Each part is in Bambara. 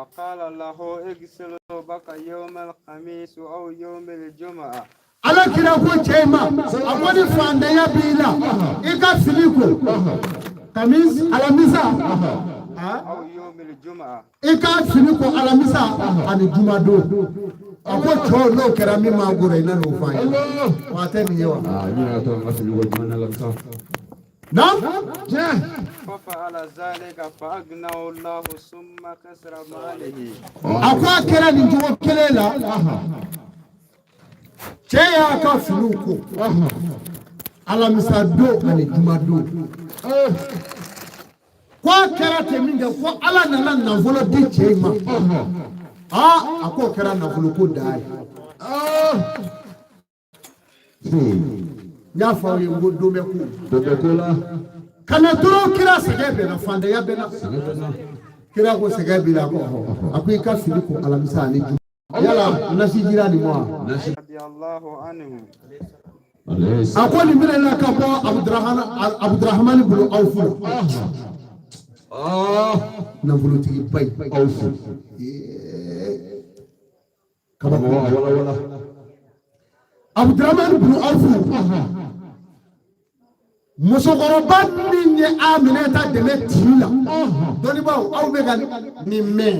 فقال له اغسل ثوبك يوم الخميس أو يوم الجمعة. Ala kira ko cɛ ma, a ko ni fantanya b'i la, i ka fini ko kamis alamisa. أو يوم الجمعة. I ka fini ko alamisa ani jumadon. A ko cɛw, n'o kɛra min ma goro, i na n'o fɔ an ye wa, a tɛ nin ye wa? Aa, n yɛrɛ tɔ n ka fini ko juma na alamisa. Naam. ففعل ذلك فأغناه الله ثم كثر ماله. A ko a kɛra nin cogo kelen la, cɛ y'a ka finiw ko alamisa don ani jumadon. Ko a kɛra ten min kɛ, ko Ala nana nafolo di cɛ in ma. Aa, a k'o kɛra nafolo ko dan ye. N y'a fɔ aw ye n ko don bɛ ko. Dɔ bɛ ko la. Ka na dɔrɔn, kira sɛgɛn bɛnna, fantanya bɛnna. Kira ko sɛgɛn b'i la? Ko ɔhɔ. A ko i ka fini ko alamisa ani juma. Yala nasi jira nin ma wa? رضي الله عنه. A ko nin minɛ na ka bɔ Abudurahamani bolo Awfu la, nafolotigiba ye. Awfu. Kabako. Karamɔgɔ, wala wala. Abudurahamani bolo Awfu, musokɔrɔba min ye Aminata dɛmɛ tin la. Dɔnnibaaw, aw bɛ ka nin mɛn,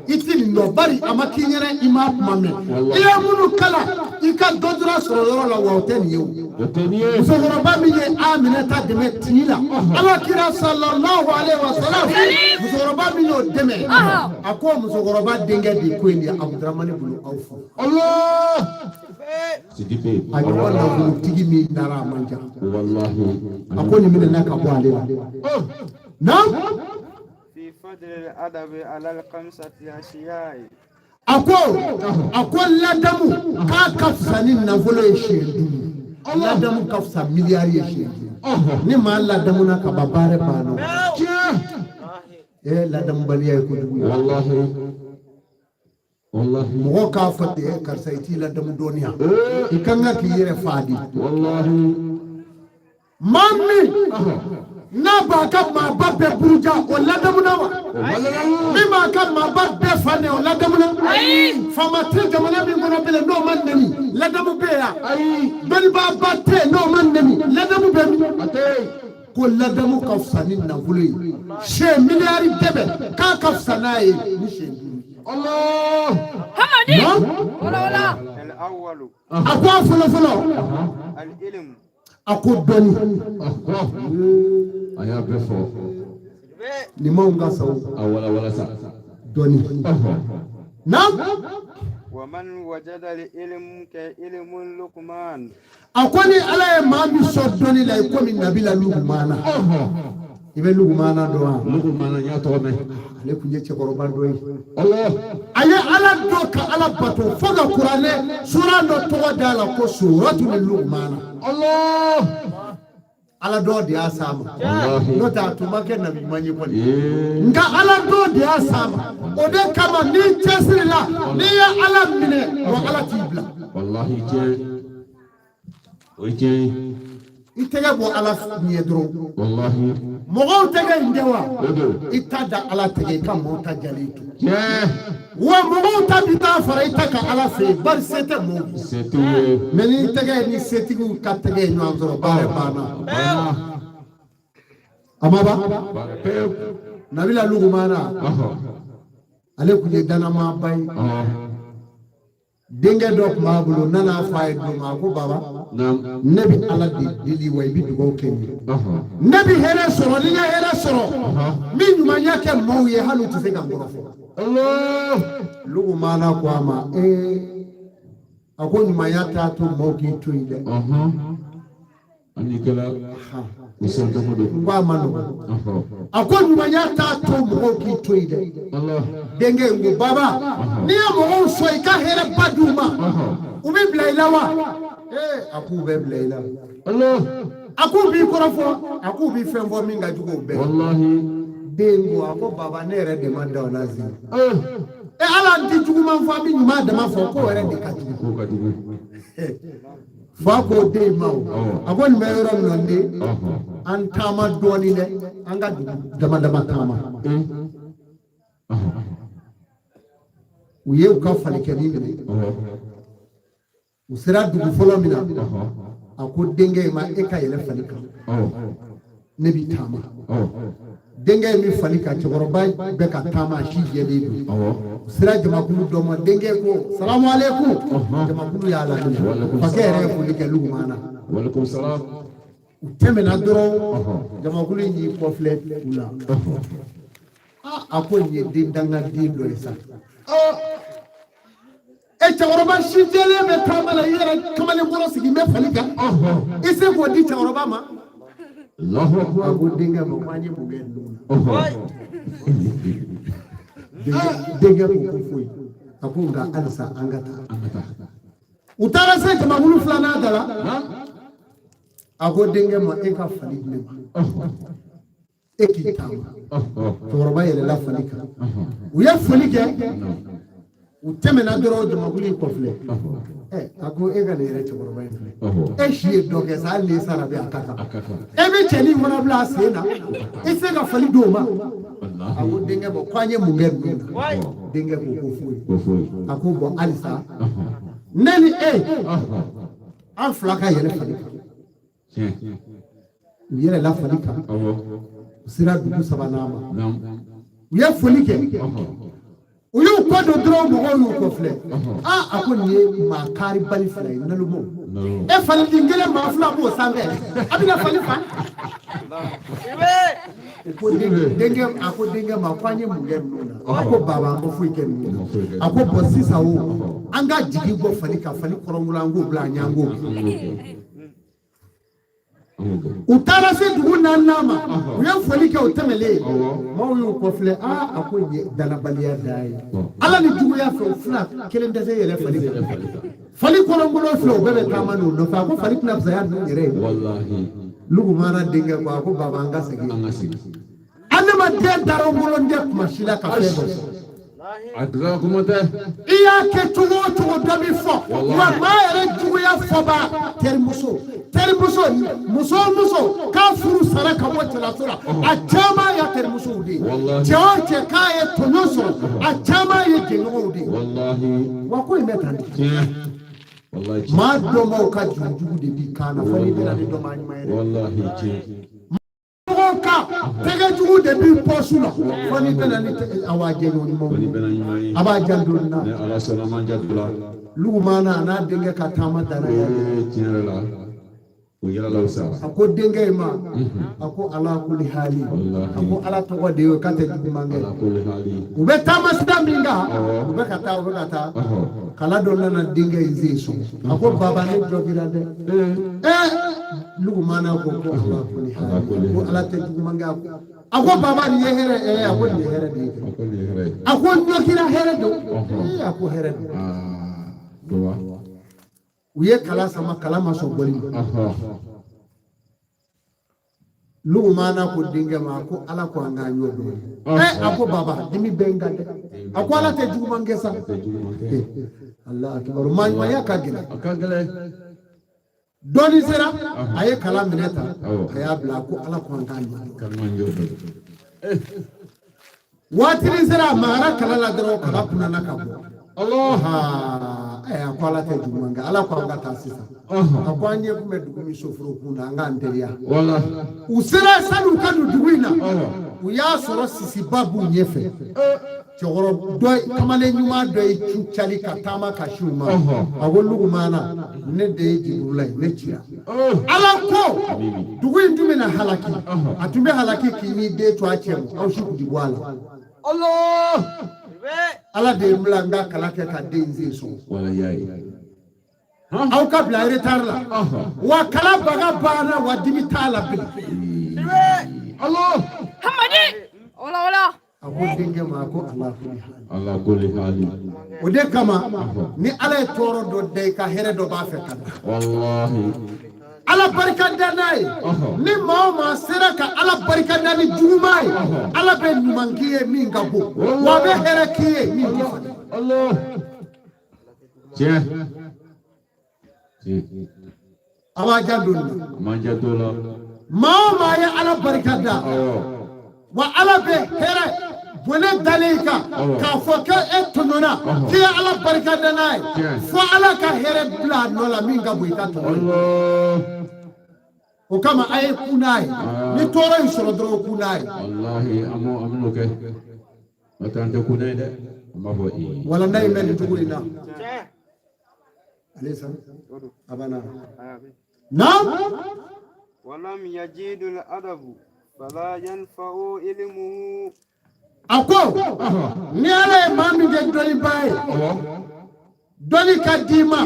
i ti nin dɔn, bari a ma k'i ɲɛna, i m'a kuma mɛn. I ye minnu kalan i ka dɔ dɔrɔn sɔrɔ yɔrɔ la wa, o tɛ nin ye o. O tɛ nin ye. Musokɔrɔba min ye Aminata dɛmɛ tin la, Ala kira sallallahu alaihi wa sallam, musokɔrɔba min y'o dɛmɛ, a ko musokɔrɔba denkɛ de ko in ye Abuduramani bolo Awfu. Allah Sidibe. A ɲɔgɔn nafolotigi min dara, a man ca. Wallahi. A ko nin minɛna ka bɔ ale la. Naam. في فضل الأدب على الخمسة أشياء. A ko ladamu k'a ka fisa ni nafolo ye siɲɛ 5, ladamu ka fisa miliyari ye siɲɛ 5. Ni maa ladamuna ka ban, baara banna o. Ee, ladamubaliya ye kojugu ye. Wallahi. Wallahi. Mɔgɔ k'a fɔ ten: "Eh, karisa, i t'i ladamu dɔɔni yan, i kan ka k'i yɛrɛ fa di." Wallahi. Maa min n'a b'a ka maaba bɛɛ buruja, o ladamuna wa? Min b'a ka maaba bɛɛ fa nɛ, o ladamuna? Faama tɛ jamana min kɔnɔ bilen n'o ma nɛni, ladamu bɛ yan? Dɔnnibaaba tɛ yen n'o ma nɛni, ladamu bɛ min? Ko ladamu ka fisa ni nafolo ye siɲɛ miliyari dɛbɛ, k'a ka fisa n'a ye ni siɲɛ 5. Allah. Naam? الأول. A ko a fɔlɔ fɔlɔ. العلم. A ko dɔnni. A y'a bɛɛ fɔ. Nin m'anw ka sa o. A wala wala sa. Dɔnni. Naam. ومن وجد العلم كعلم لقمان. A ko ni Ala ye maa min sɔn dɔnni la, i komi Nabila Lukumana. I bɛ Lukumana dɔn wa? Lukumana, n y'a tɔgɔ mɛn. Ale tun ye cɛkɔrɔba dɔ ye. Allah. A ye Ala dɔn ka Ala bato fo ka Kuranɛ sura dɔ tɔgɔ da la ko Suratu Lukumana. Allah. Ala dɔn de y'a s'a ma. Wallahi. N'o tɛ, a tun ma kɛ nabi ɲuman ye kɔni. Ee. Nka Ala dɔn de y'a s'a ma. O de kama n'i cɛsiri la, n'i ye Ala minɛ wa, Ala t'i bila. Wallahi, tiɲɛ. O ye tiɲɛ ye. I tɛgɛ bɔ Ala ɲɛ dɔrɔn. Wallahi. Mɔgɔw tɛgɛ in tɛ wa? O don. I ta da Ala tɛgɛ, i ka mɔgɔw ta jalen to. Tiɲɛ. Wa mɔgɔw ta bi taa fara i ta kan Ala fɛ yen, bari se tɛ mɔgɔw ye. Se t'u ye. Mɛ n'i tɛgɛ ni setigiw ka tɛgɛ ye ɲɔgɔn sɔrɔ, baara banna. Banna. A ma ban. Baara pewu. Nabila Lukumana, ale tun ye danamaaba ye. Denkɛ dɔ tun b'a bolo, nana fɔ a ye don ma, a ko: "Baba, ne bɛ Ala de deli wa, i bɛ dugawu kɛ n ye. Ne bɛ hɛrɛ sɔrɔ, ni n ye hɛrɛ sɔrɔ, n bɛ ɲumanya kɛ maaw ye, hali u tɛ se ka n kɔrɔfɔ." Lukumana ko a ma: "Ee," a ko, "ɲumanya t'a to maaw k'i to yen dɛ." Hali n'i kɛra misɛn don o don. N ko a ma nɔgɔn. A ko ɲumanya t'a to mɔgɔw k'i to yen dɛ. Denkɛ in ko: "Baba, n'i ye mɔgɔw sɔn i ka hɛrɛ ba d'u ma, u bɛ bila i la wa?" Ee, a k'u bɛ bila i la. A k'u b'i kɔrɔfɔ, a k'u b'i fɛn fɔ min ka jugu o bɛɛ. Wallahi. Den ko, a ko: "Baba, ne yɛrɛ de ma da o la zi. E ala, an ti juguman fɔ, an bɛ ɲuman dama fɔ, k'o yɛrɛ de ka jugu." K'o ka jugu. Fa ko den ma o, a ko nin bɛ yɔrɔ min na n den, an taama dɔɔnin dɛ, an ka dugu dama dama taama. U ye u ka falikɛnin minɛ. U sera dugu fɔlɔ min na, a ko denkɛ in ma, e ka yɛlɛ fali kan, ne bi taama. Denkɛ in bɛ fali kan, cɛkɔrɔba bɛ ka taama, a si jɛlen don. U sera jamakulu dɔ ma, denkɛ ko salamu aleykum. Jamakulu y'a laminɛ, fakɛ yɛrɛ ye foli kɛ Lugumana. U tɛmɛna dɔrɔn, jamakulu in y'i kɔfilɛ u la. A ko nin ye den dangaden dɔ ye sa. E cɛkɔrɔba si jɛlen bɛ taama la, i yɛrɛ kamalenkɔrɔ sigi bɛ fali kan, i se k'o di cɛkɔrɔba ma? A ko denkɛ ma ko an ye mun kɛ ninnu na? Denkɛ ko ko foyi. A ko nka halisa an ka taa. U taara se jamakulu filanan da la. A ko denkɛ ma, e ka fali di ne ma, e k'i taama. Cɛkɔrɔba yɛlɛla fali kan, u ye foli kɛ, u tɛmɛna dɔrɔn, jamakulu in kɔfilɛ. Ɛ, a ko e ka nin yɛrɛ cɛkɔrɔba in filɛ, e si ye dɔ kɛ sa, hali n'i sara bi a ka kan, e bɛ cɛnin fana bila a sen na, i tɛ se ka fali d'o ma. A ko denkɛ ma ko an ye mun kɛ ninnu na? Denkɛ ko ko foyi. A ko bɔn halisa ne ni e, an fila ka yɛlɛ fali kan. U yɛlɛla fali kan, u sera dugu sabanan ma, u ye foli kɛ, u y'u kɔ don dɔrɔn, mɔgɔw y'u kɔ filɛ. Aa, a ko nin ye maa karibali fila ye, nalomaw. E faliden kelen, maa fila b'o sanfɛ, a bɛna fali fa. Ko denkɛ, a ko denkɛ ma ko an ye mun kɛ ninnu na? A ko baba, an ma foyi kɛ ninnu na. A ko bɔn sisan o, an ka jigi bɔ fali kan, fali kɔrɔnkolo an k'o bila an ɲɛ, an k'o. U taara se dugu naaninan ma, u ye foli kɛ, u tɛmɛlen, maaw y'u kɔfilɛ. Aa, a ko nin ye danabaliya dan ye, ala ni juguya fɛ, u fila kelen tɛ se yɛlɛ fali kan, fali kɔrɔnkolo filɛ, u bɛɛ bɛ taama n'o nɔfɛ. A ko fali tɛna fisaya ninnu yɛrɛ ye. Lugumana denkɛ ko, a ko baba, an ka segin. Adamaden darɔnkolon tɛ kuma si la ka fɛn dɔ fɔ. A dila kuma tɛ. I y'a kɛ cogo o cogo, dɔ bɛ fɔ. Wa maa yɛrɛ juguya fɔba, terimuso, terimuso, muso o muso k'a furu sara ka bɔ cɛlaso la, a caman y'a terimusow de ye. Cɛ o cɛ k'a ye tɔɲɔ sɔrɔ, a caman ye jɛɲɔgɔnw de ye. Wa ko in bɛ tan de. Maa dɔnbaw ka jurujugu de b'i kan na, fo n'i bɛna ni dɔnbaa ɲuman ye dɛ. Mɔgɔw ka tɛgɛ jugu de b'i pɔsu la, fo n'i bɛna ni awa jɛɲɔgɔn ɲumanw, a b'a janto nin na. Lugumana a n'a denkɛ ka taama danna yan. A ko denkɛ in ma, a ko ala kuli hali, a ko ala tɔgɔ de ye k'a tɛ juguman kɛ. U bɛ taama sira min kan, u bɛ ka taa, u bɛ ka taa, kala dɔ nana denkɛ in sen sɔn. A ko baba, ne jɔgira dɛ. Ɛɛ, Lugumana ko ko ala kuli hali, ko ala tɛ juguman kɛ. A ko baba, nin ye hɛrɛ. Ɛɛ, a ko nin ye hɛrɛ de ye. A ko n jɔgira, hɛrɛ don. Ee, a ko hɛrɛ don. U ye kala sama, kala ma sɔn bɔli ma. Lugumana ko denkɛ ma, ko ala ko an k'an ɲɔ dɔɔnin. Ɛ, a ko baba, dimi bɛ n kan dɛ. A ko ala tɛ juguman kɛ sa. Allah akibaru, maa ɲumanya ka gɛlɛn. Dɔɔnin sera, a ye kala minɛ ta, a y'a bila. A ko ala ko an k'an ɲɔ. Waatinin sera, a magara kala la dɔrɔn, kala kunnana ka bɔ. A ko ala tɛ juguman kɛ, ala ko an ka taa sisan. A ko an ɲɛ kun bɛ dugu min soforo kun na, an k'an teliya. U sera, sani u ka don dugu in na, u y'a sɔrɔ sisiba b'u ɲɛfɛ. Cɛkɔrɔba dɔ, kamalen ɲuman dɔ ye cu cali ka taama ka si u ma. A ko Lugumana, ne de ye Jiburula ye, ne cira. Ala ko dugu in tun bɛna halaki, a tun bɛ halaki k'i n'i den to a cɛ ma, aw si kun ti bɔ a la. Ala de ye n bila n ka kala kɛ ka den sen sɔn, aw ka bila retard la. Wa kala baga banna, wa dimi t'a la bilen. Hamadi wala wala. A ko denkɛ ma, a ko ala ala kuli hali. O de kama ni ala ye tɔɔrɔ dɔ da i ka, hɛrɛ dɔ b'a fɛ ka na. Walahi. Ala barika da n'a ye, ni maa o maa sera ka ala barika da ni juguman ye, ala bɛ ɲuman k'i ye min ka bon, wa a bɛ hɛrɛ k'i ye min tɛ falen. Allah. Tiɲɛ. Tiɲɛ. A b'a janto nin na. A man janto la. Maa o maa ye ala barika da, wa ala bɛ hɛrɛ Bɔnɛ dalen i kan k'a fɔ k'e tɔɲɔna, k'i ye Ala barika da n'a ye, fo Ala ka hɛrɛ bila a nɔ la min ka bon i ka tɔɲɔ ye. O kama a ye kun n'a ye, ni tɔɔrɔ y'i sɔrɔ dɔrɔn, kun n'a ye. Walahi, an b'o, an b'o kɛ. N'o tɛ, an tɛ kun n'a ye dɛ. An b'a fɔ ee. Walanda in bɛ nin cogo in na. Ale sa a banna naam. ولم يجد الأدب فلا ينفع علمه. A ko ni Ala ye maa min kɛ dɔnnibaa ye, dɔnni ka d'i ma,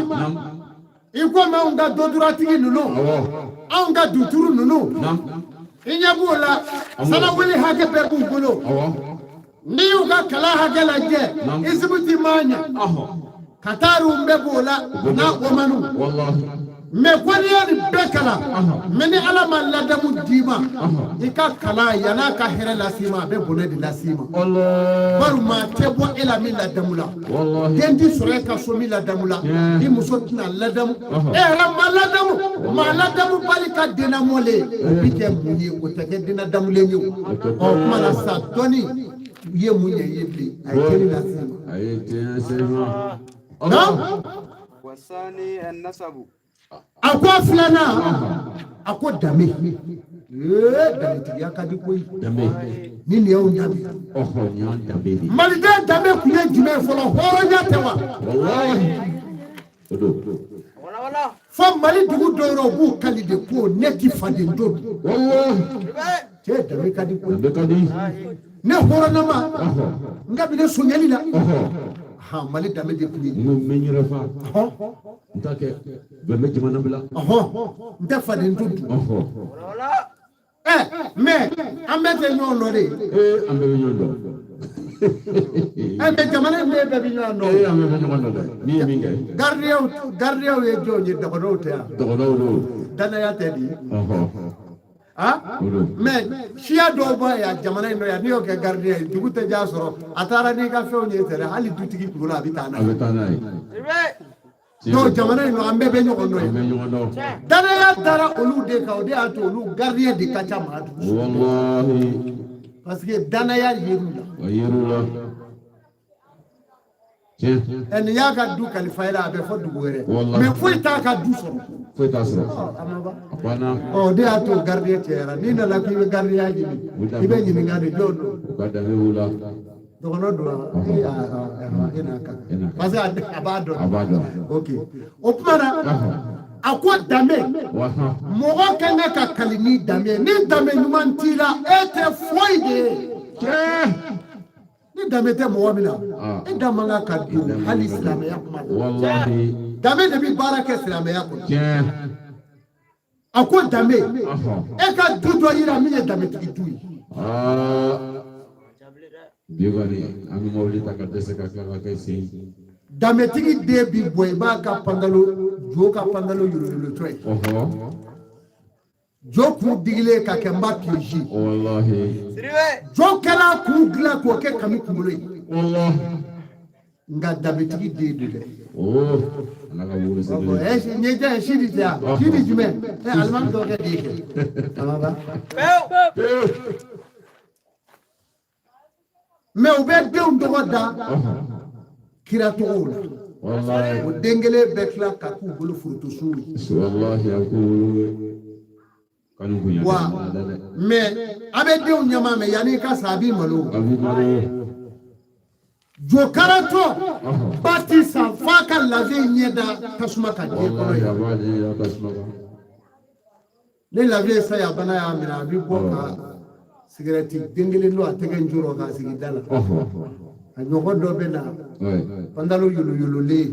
i komi anw ka dɔduratigi ninnu, anw ka duturu ninnu, i ɲɛ b'o la, sanawuli hakɛ bɛɛ b'u bolo. N'i y'u ka kalan hakɛ lajɛ, isibuti maa ɲɛ ka taa bɛɛ b'o la n'a omanu. Mais ko n'i ye nin bɛɛ kalan, mais ni Ala ma ladamu d'i ma, i ka kalan yann'a ka hɛrɛ las'i ma, a bɛ bɔnɛ de las'i ma. Bari maa tɛ bɔ e la min ladamu la, den ti sɔrɔ e ka so min ladamu la, i muso tɛna ladamu, e yɛrɛ ma ladamu. Maa ladamu bali ka dennamɔlen, o bi kɛ mun ye? O tɛ kɛ dennadamulen ye. O ɔ kuma la sa, dɔnni ye mun ɲɛ i ye bilen? A ye teli las'i ma. A ye tiɲɛ se ma. Naam. والثاني النسب. A ko filanan, a ko danbe. Ee, danbetigiya ka di koyi. Danbe. Ni nin y'anw danbe. Ɔhɔ, nin y'an danbe de ye. Maliden danbe kun ye jumɛn ye fɔlɔ? Hɔrɔnya tɛ wa? Walahi, o don. Fo Mali dugu dɔw yɔrɔ, u b'u kali de ko ne ti faden to dun. Walahi. Cɛ, danbe ka di koyi. Danbe ka di. Ne hɔrɔnnama, n ka minɛ sonyali la. Han, Mali danbe de kun ye. N ko n bɛ n yɛrɛ fa. N t'a kɛ bɛn bɛ jamana bila. Ɔhɔ, n tɛ faden to dun. Ɛ, mais an bɛɛ tɛ ɲɔgɔn dɔn de. Ee, an bɛɛ bɛ ɲɔgɔn dɔn. Ɛ, mais jamana in bɛɛ bɛ ɲɔgɔn dɔn. Ee, an bɛɛ bɛ ɲɔgɔn dɔn dɛ. Min ye min kɛ. Gardiyɛnw, gardiyɛnw ye jɔn ye? Dɔgɔnɔw tɛ yan? Dɔgɔnɔw don. Danaya tɛ di. O don. Mais siya dɔw b'a yan jamana in nɔ yan, n'i y'o kɛ gardien ye, dugu tɛ diya sɔrɔ a taara n'i ka fɛnw ye tɛ dɛ, hali dutigi kunkolo a bɛ taa n'a A bɛ ye. taa n'a ye. Donc jamana in nɔ, an bɛɛ bɛ ɲɔgɔn dɔn An ye. bɛ ɲɔgɔn dɔn. Danaya dara olu de kan, o de y'a to olu gardien de ka ca maa dugu. Walahi. Parce que danaya yer'u la. A yer'u la. Tiɲɛ. Ɛ, nin y'a ka du kalifa i la, a bɛ fɔ dugu wɛrɛ. Walahi. Mais foyi t'a ka du sɔrɔ. Foyi t'a sɔrɔ. A ma ban. A banna. Ɔ, o de y'a to gardien cɛyara. N'i nana k'i bɛ gardien ɲini, i bɛ ɲininka de jɔn don. U ka danbe b'u la. Dɔgɔnɔ don wa? Ee, a a e n'a ka kan, parce que a b'a dɔn. A b'a dɔn. Ok, o tuma na, a ko danbe, mɔgɔ ka kan ka kali ni danbe ye. Ni danbe ɲuman t'i la, e tɛ foyi de ye. Ni danbe tɛ mɔgɔ min na, e da man kan ka don hali silamɛya kuma la. Walahi. Danbe de bɛ baara kɛ silamɛya kɔnɔ. A ko danbe, e ka du dɔ yira min ye danbetigi du ye. Bi kɔni, an bɛ mobili ta ka dɛsɛ ka tila ka kɛ sen. Danbetigi den bi bɔ, i b'a ka pantalon jo, ka pantalon yoloyolotɔ ye. Jo kun digilen ka kɛ n ba piège. Walahi. Jo kɛla k'u dilan k'o kɛ kami kunkolo ye. Walahi. Nka danbetigi den don dɛ. Oh, ala ka wolo sɛbɛn. Ɛ, ɲɛja ye si di tɛ yan, si di jumɛn? Ɛ, alimami dɔ kɛ den kɛ a ma ban. Mais u bɛ denw tɔgɔ da kira tɔgɔw la. Walahi. O den kelen bɛ tila ka k'u bolo forotosun ye. Walahi, a ko wolo. Kanu kun Wa mais a bɛ denw ɲɛma, mais yanni i ka sa, a b'i malo. A b'i malo. Jo karatɔ ba ti sa f'a ka lave ɲɛ da tasuma kan diɲɛ kɔnɔ. Walahi, Yen a b'a ɲɛ da tasuma kan. Ni lave saya bana y'a minɛ, a bɛ bɔ ka sigɛrɛti den kelen don a tɛgɛ n jɔrɔ k'a sigi da la. A ɲɔgɔn dɔ bɛ na, pantalon yoloyololen,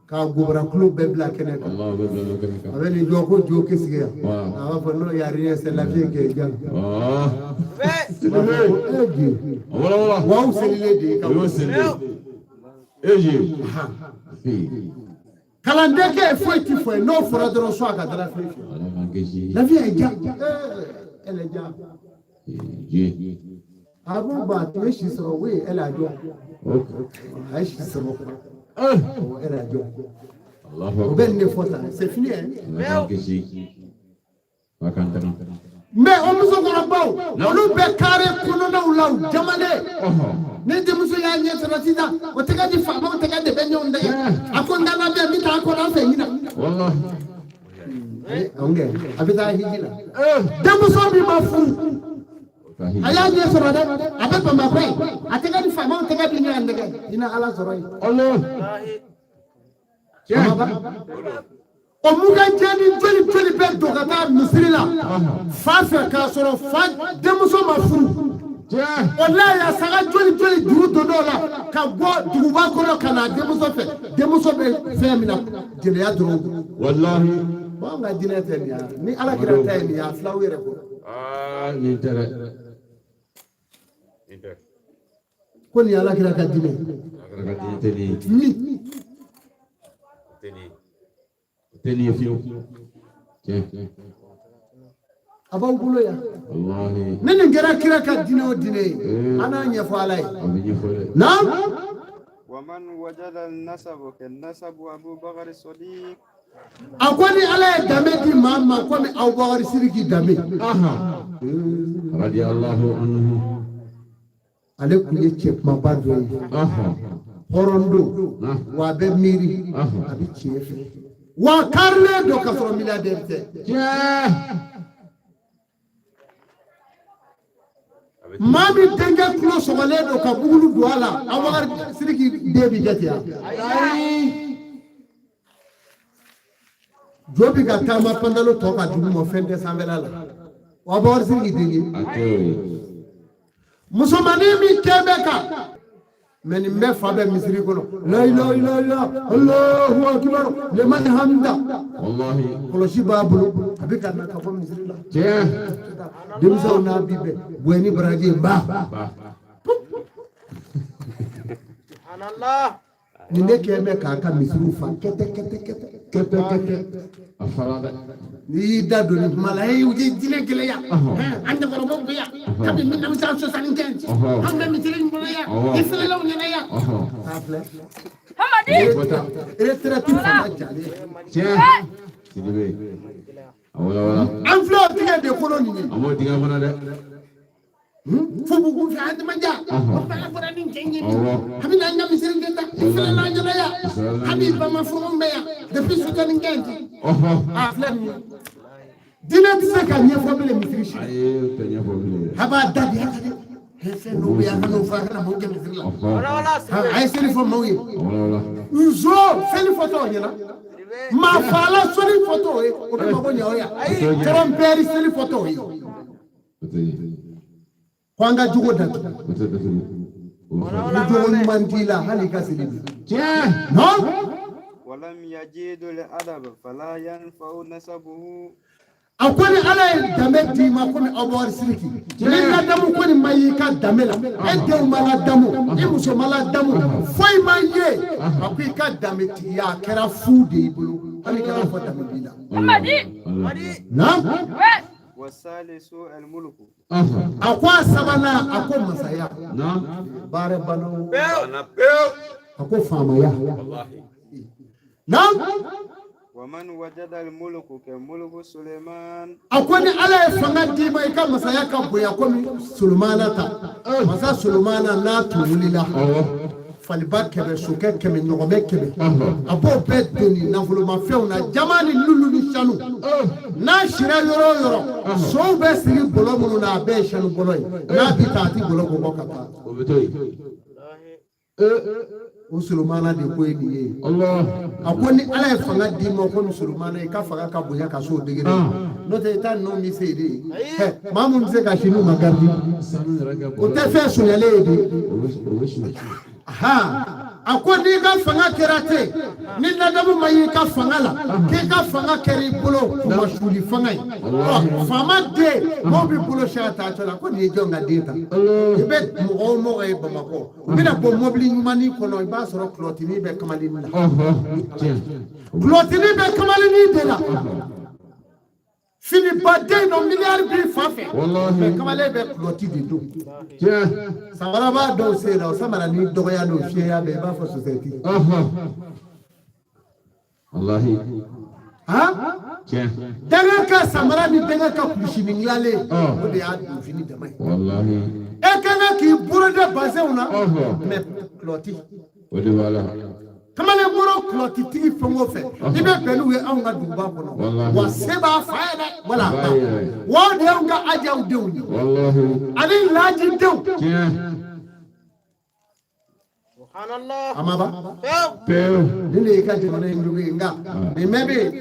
k'a gobara kulo bɛɛ bila kɛnɛ kan. Allah bɛ bila kɛnɛ A kan. bɛ nin jɔ ko jo kɛ sigi yan. Wa. A b'a fɔ non, y a rien, c'est la vie qui est bien. Wala wala. Waw selilen de ye ka O y'o seli. E je. Kalanden kɛ foyi ti fɔ ye, n'o fɔra dɔrɔn so a ka dala fili fɛ. Ala k'an kisi. La vie est ja, elle est ja. Je. A ko bon, a tun ye si sɔrɔ, oui, elle a jɔ. A ye si sɔrɔ, elle a jɔ. Allahu O akbar. bɛ nin de fɔ tan, c'est fini hein. Ala k'an kisi. Ala k'an tanga. Mais o musokɔrɔbaw, olu bɛ kare kɔnɔnaw la, u jamalen. Ni denmuso y'a ɲɛ sɔrɔ sisan, o tɛgɛ di faamaw tɛgɛ de bɛ ɲɔgɔn tɛgɛ. A ko n dana bɛ yan, n bɛ taa kɔrɔ fɛ ɲina. Wallahi. Kɛ a bɛ taa hiji la. Denmuso min ma furu, a y'a ɲɛ sɔrɔ dɛ, a bɛ Bamakɔ yen, a tɛgɛ ni faamaw tɛgɛ bɛ ɲɔgɔn tɛgɛ, i na Ala sɔrɔ yen. Allah. O mugan jɛni joli joli bɛ don ka taa misiri la fa fɛ, k'a sɔrɔ fa denmuso ma furu. O la ya saga joli joli juru donn'o la ka bɔ duguba kɔnɔ ka na denmuso fɛ. Denmuso bɛ fɛn min na, jɛnɛya dɔrɔn. Wallahi. Bon, an ka diinɛ tɛ nin ye, ni Ala kira ta ye nin ye, a filaw yɛrɛ kɔ. Aa, nin tɛ dɛ. Ko nin ye Ala kira ka diinɛ. A kɛra ka diinɛ tɛ nin ye. Min O tɛ nin ye fiyewu. Tiɲɛ. A b'aw bolo yan. Wallahi. Ni nin kɛra kira ka diinɛ o diinɛ ye, an n'a ɲɛfɔ Ala ye. A bɛ ɲɛfɔ dɛ. Naam. ومن وجد النسب كالنسب أبو بكر الصديق. A ko ni Ala ye danbe di maa ma komi Abubakar Siriki danbe. Radiyallahu anhu. Ale tun ye cɛ kumaba dɔ ye. Hɔrɔn don, wa a bɛ miiri, a bɛ tiɲɛ fɛ, wa a karilen don ka sɔrɔ milliardaire tɛ. Maa min denkɛ tulo sɔgɔlen don ka bugulu don a la, Abubakar Siriki den bɛ jate yan. Jo bi ka taama pantalon tɔ ka dugu ma, fɛn tɛ sanfɛla la, wa Abubakar Siriki den ye. A tɛ o ye. Musomannin min kɛn bɛ kan mɛ, nin bɛɛ fa bɛ misiri kɔnɔ, la ilaha illallah, Allahu akbar liman hamida. Wallahi. Kɔlɔsi b'a bolo, a bɛ ka na ka bɔ misiri la. Tiɲɛ. Denmisɛnw n'a bi bɛn bonya ni baraji ye n ba. Ba. Nin de kɛn bɛ k'a ka misiriw fa kɛtɛ kɛtɛ kɛtɛ. Kɛtɛ kɛtɛ. A fara dɛ. N'i y'i da don nin kuma la, ee, u ye diinɛ gɛlɛya. An cɛkɔrɔbaw bɛ yan kabini 1975, an bɛ misiri in kɔnɔ yan, i filɛlaw ɲɛna yan. K'a filɛ. Hamadi. Bɔta. Retraite fanga jalen. Tiɲɛ. Sidibe. A wala wala. An filɛ o tigɛ de kɔnɔ nin ye. A m'o dingɛ kɔnɔ dɛ. Fo bugun fɛ an ma ja. O fana bɔra ni cɛ in ye. A bɛ n'an ka misiri kɛ tan, i filɛla an ɲɛna yan. Hali bama foro bɛ yan depuis 75. A filɛ nin ye. Diinɛ tɛ se ka ɲɛfɔ bilen misiri si la. Ayi, o tɛ ɲɛfɔ bilen. A b'a da bi a ka dɛ. Fɛn dɔw bɛ yan, a ka n'o fɔ, a kana maaw kɛ misiri la. A ye seli fɔ maaw ye. A wala wala. Nzo seli fɔtɔ o ɲɛna. Maa faala seli fɔtɔ o ye, o bɛ mago ɲɛ o yan. Tɔrɔnpɛri seli fɔtɔ o ye. O tɛ ɲɛ. Ko an ka jogo datugu. O tɛ datugu. O bɛ fɔ. Ni jogo ɲuman t'i la, hali i ka seli bi. Tiɲɛ. Non. ولم يجد الأدب فلا ينفع نسبه. A ko ni Ala ye danbe d'i ma komi Abubakar Siriki, ni ladamu ko nin ma y'i ka danbe la, e denw ma ladamu, i muso ma ladamu, foyi ma ye, a ko i ka danbetigiya a kɛra fu de y'i bolo, hali kana fɔ danbe b'i la. Hamadi. Naam. Ouais. والثالث الملك. A ko a sabanan, a ko masaya. Naam. Baara banna o. A ko faamaya. Naam. ومن وجد الملك كملك سليمان. A ko ni Ala ye fanga d'i ma, i ka masaya ka bonya komi Solomana ta, masa Solomana n'a tun wulila, faliba 100, sokɛ 100, ɲɔgɔmɛ 100, a b'o bɛɛ doni nafolomafɛnw na, jama ni lulu ni sanu. N'a sira yɔrɔ o yɔrɔ, sow bɛ siri bɔlɔ minnu na, a bɛɛ ye sanu bɔlɔ ye. N'a bi taa, a ti bɔlɔ bɔ ka taa. O bɛ to yen. O Solomana de ko ye nin ye. Allah. A ko ni Ala ye fanga d'i ma komi Solomana, i ka fanga ka bonya ka s'o degré n'o tɛ i ta ninnu bɛ se de ɛ, maa mun bɛ se ka si n'u ma garidi. Sanu yɛrɛ kɛ O tɛ fɛn sonyalen ye de. O bɛ su. A ko n'i ka fanga kɛra ten, ni ladamu ma y'i ka fanga la, k'i ka fanga kɛra i bolo kumasuli fanga ye. Ɔ, faama den maaw b'i bolo siɲɛ ta cɔ la ko nin ye jɔn ka den ta. I bɛ mɔgɔ o mɔgɔ ye Bamakɔ, u bɛna bɔ mɔbili ɲumannin kɔnɔ, i b'a sɔrɔ kulɔtinin bɛ kamalennin la. Tiɲɛ. Kulɔtinin bɛ kamalennin de la. Finibaden dɔ miliyari b'i fa fɛ. Walahi. Mais kamalen bɛ kulɔti de don. Tiɲɛ. Samara b'a dɔw sen na, o samara ni dɔgɔya n'o fiyɛya bɛɛ, i b'a fɔ sosɛti. Wallahi. Han? Denkɛ ka samara ni denkɛ ka kulusinin dilanlen, o de y'a donfini dama ye. E ka kan k'i boroda bazɛnw na, mais kulɔti. O de b'a la. Kamalenkɔrɔ kulɔtitigi fɛn o fɛn, i bɛ bɛn n'u ye anw ka duguba kɔnɔ, wa se b'a fa ye dɛ, wala a ba, wa o de y'anw ka ajaw denw ye ani laji denw. A ma ban, nin de y'i ka jamana in jugu ye. Nka nin bɛɛ bɛ yen,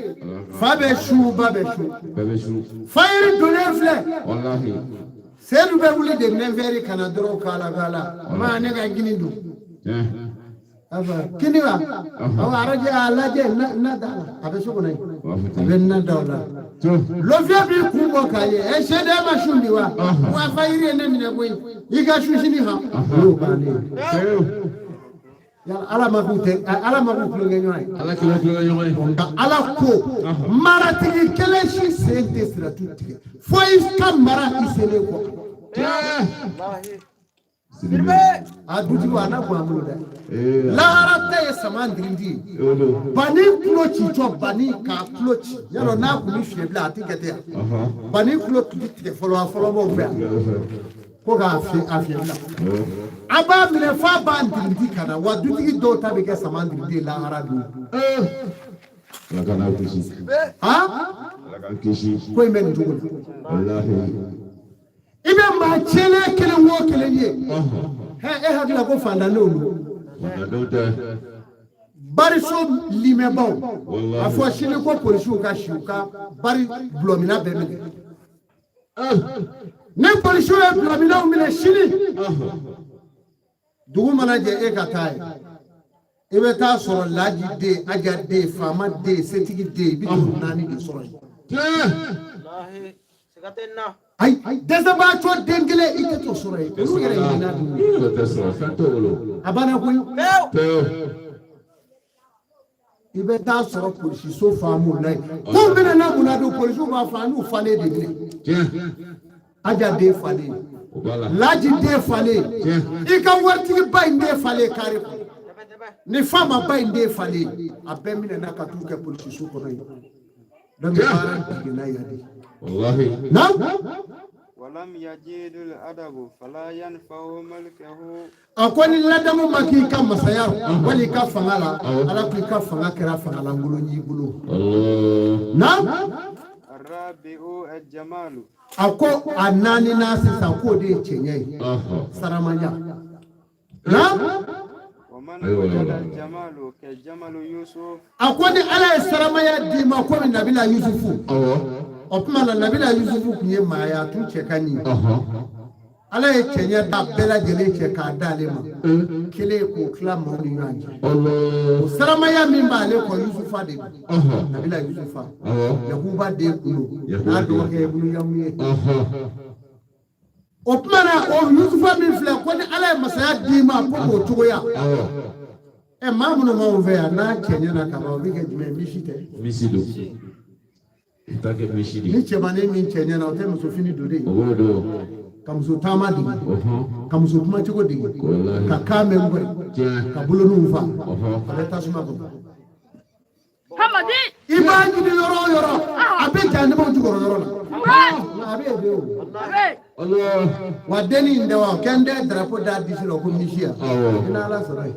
fa bɛ su, ba bɛ su, fayiri donnen filɛ. Sedu bɛ wuli de 9 heures ka na dɔrɔn k'ala k'ala ma ne ka gini dun. Kini wa awɔ, arajɛ a lajɛ na da la, a bɛ so kɔnɔ yen, a bɛ na da o la. Lɔfiya b'i kun bɔ k'a ye, ɛ sedu, e ma sun bi wa? Wa fayiri ye ne minɛ koyi, i ka sun sini han, o y'o bannen ye. Yala ala ma k'u tɛ, ala ma k'u tulonkɛ ɲɔgɔn ye. Ala k'u tulonkɛ ɲɔgɔn ye. Nka ala ko maratigi kelen si sen tɛ siratu tigɛ fo i ka mara i selen kɔ. A dutigiw a n'a bɔ an bolo dɛ. Lahara ta ye sama dirindi ye, bani tulo ci cɔ, bani k'a tulo ci yɔrɔ n'a kun bɛ fiɲɛ bila a tɛ kɛ ten yan. Bani tulo tun bɛ tigɛ fɔlɔ, a fɔlɔ b'o fɛ yan ko k'a fiɲɛ, a fiɲɛ bila, a b'a minɛ f'a b'a dirindi ka na. Wa dutigi dɔw ta bɛ kɛ sama dirindi ye lahara don. Ala k'an kisi. Ala k'an kisi. Ko in bɛ nin cogo la. I bɛ maa tiɲɛnen kelen o kelen ye, hɛ, e hakili la ko fantandenw don. Fantandenw tɛ. Bariso limɛbaw, a fɔ sini ko polisiw ka si u ka bari dɔlɔminna bɛɛ minɛ. Ni polisiw ye dɔlɔminnaw minɛ sini, dugu mana jɛ, e ka taa yen, i bɛ taa sɔrɔ laji den, aja den, faama den, setigi den, i bɛ t'o naani de sɔrɔ yen. Ayi, dɛsɛbaatɔ den kelen, i tɛ t'o sɔrɔ yen. Olu yɛrɛ ɲinina dun. A banna koyi. I bɛ taa sɔrɔ polisiso faamu na yen k'u bɛna na mun na don, polisiw b'a fɔ an y'u falen de minɛ. Aja den falen, laji den falen, i ka waritigiba in den falen, kare kɔnɔ ni faamaba in den falen, a bɛɛ minɛna ka t'u kɛ polisiso kɔnɔ yen. Donc baara jiginna yan de. Naam. Walam yajidul adabu fala yanfa'u mulkahu. A ko ni ladamu ma k'i ka masaya wali i ka fanga la, ala ko i ka fanga kɛra fanga lankolon y'i bolo. Naam. Arabi'u al-jamalu. A ko a naaninan sisan, k'o de ye cɛɲɛ ye, saramaya. Naam. Waman wajada al-jamalu ka jamalu Yusuf. A ko ni ala ye saramaya d'i ma komi nabila Yusufu, o tuma na nabila Yusufu tun ye maa ye, a tun cɛ ka ɲi. Ala ye cɛɲɛ da bɛɛ lajɛlen cɛ k'a d'ale ma kelen, k'o tila maaw ni ɲɔgɔn cɛ. O saramaya min b'ale kɔ, Yusufa de don, nabila Yusufa, Yakuba den kun don, n'a dɔgɔkɛ ye Buluyamu ye. O tuma na, o Yusufa min filɛ, ko ni ala ye masaya d'i ma ko k'o cogoya, ɛ, maa minnu b'anw fɛ yan, n'a cɛɲɛ na kaban, o bɛ kɛ jumɛn ye? Misi tɛ? Misi don. I t'a kɛ misi de. Ni cɛmannin min cɛɲɛ na, o tɛ muso fini don de ye? O b'o don. Ka muso taama dege, ka muso kumacogo dege, ka kan mɛn kɔri, ka boloniw fa, a bɛ tasuma kɔnɔ. Hamadi. I b'a ɲini yɔrɔ o yɔrɔ, a bɛ jahanamaw jukɔrɔ yɔrɔ la, a bɛ yen de o. Wa denni in dɛ, wa kɛ n tɛ drapeau da disi la ko misi ya, i n'ala sɔrɔ yen.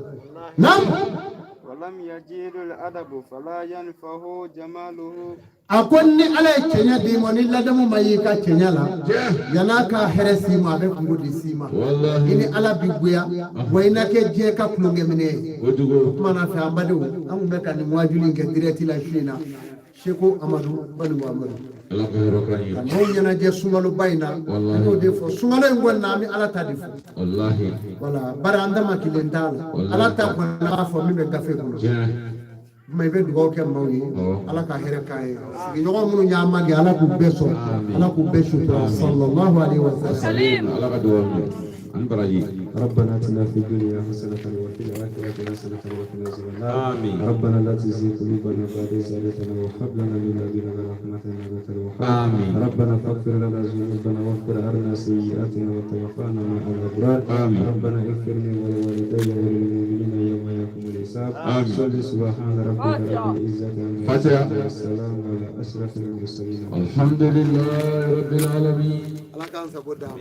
Naam. Walam yajidul adabu fala yanfa'u jamaluhu. A ko ni ala ye cɛɲɛ d'i ma, ni ladamu ma y'i ka cɛɲɛ la, yan'a ka hɛrɛ s'i ma, a bɛ kungo de s'i ma. I ni ala bi goya, wa i na kɛ diɲɛ ka tulonkɛminɛ ye. O tuma na fɛ, an badenw, an tun bɛ ka nin wajuli in kɛ direct la su in na, Seko Amadu Baliku Amadu, Ala ka hɛrɛ k'an ye. Ka maaw ɲɛnajɛ sunkaloba in na. An y'o de fɔ, sunkalo in kɔni na, an bɛ ala ta de fɔ. Wala bari an dama kelen t'a la, ala ta kɔni b'a fɔ min bɛ gafe kɔnɔ. Kuma i bɛ dugawu kɛ maaw ye, ala ka hɛrɛ k'an ye. Sigiɲɔgɔn minnu y'an magɛn, ala k'u bɛɛ sɔn, ala k'u bɛɛ sutura, sallallahu alaihi wa sallam. Ala ka dugawu minɛ ani baraji. ربنا اتنا في الدنيا حسنة وفي الآخرة حسنة وقنا عذاب النار. آمين. ربنا لا تزغ قلوبنا بعد إذ هديتنا وهب لنا من لدنك رحمة إنك أنت الوهاب. آمين. ربنا فاغفر لنا ذنوبنا واغفر عنا سيئاتنا وتوفنا مع الأبرار. آمين. ربنا اغفر لي ولوالدي وللمؤمنين يوم يقوم الحساب. الحساب. آمين. صل سبحان ربك رب العزة عما فاتحة. يصفون والسلام على أشرف المرسلين. الحمد لله رب العالمين. Ala k'an sago d'a ma.